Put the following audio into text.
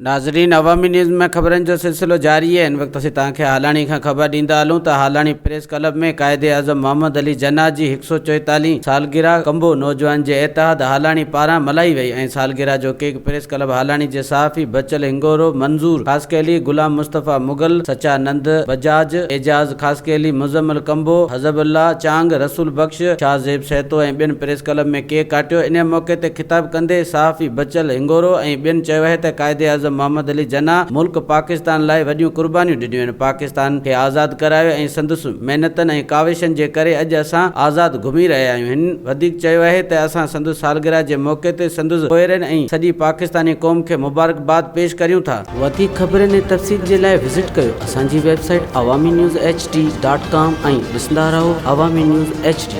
ناظرين عوامي نيوز ۾ خبرن جو سلسلو جاري آهي هن وقت اسين توهان کي هالاڻي کان خبر ڏيندا هلون ته هالاڻي پريس ڪلب ۾ قائد اعظم محمد علي جناح جي هڪ سئو چوئيتاليهين سالگرهه ڪنبو نوجوان جي اتحاد هالاڻي پاران ملهائي وئي ۽ سالگرهه جو ڪيڪ پريس ڪلب هالاڻي جي صحافي بچل هنگورو، منظور خاصخيلي، غلام مصطفيٰ مغل، سچا نند بجاج، اعجاز خاصخيلي، مزمل ڪنبو، حزب الله چانگ، رسول بخش، شاهه زيب سهتو ۽ ٻين پريس ڪلب ۾ ڪيڪ ڪاٽيو. انهيء موقعي تي خطاب ڪندي صحافي بچل هنگورو ۽ ٻين چيو آهي ته قائداعظم محمد علي جناح ملڪ پاڪستان لاء وڏيون قربانيون ڏنيون آهن، پاڪستان کي آزاد ڪرايو ۽ سندس محنتن ۽ ڪاوشن جي ڪري اڄ اسان آزاد گهمي رهيا آهيون. هن وڌيڪ چيو آهي ته اسان سندس سالگرهه جي موقعي تي سندس پوئرين ۽ سڄي پاڪستاني قوم کي مبارڪباد پيش ڪريون ٿا. وڌيڪ خبرن ۽ تفصيل جي لاء وزٽ ڪيو اسان جي website Awami news H D dot com ۽ ڏسندا رهو عوامي نيوز ايڇ ڊي.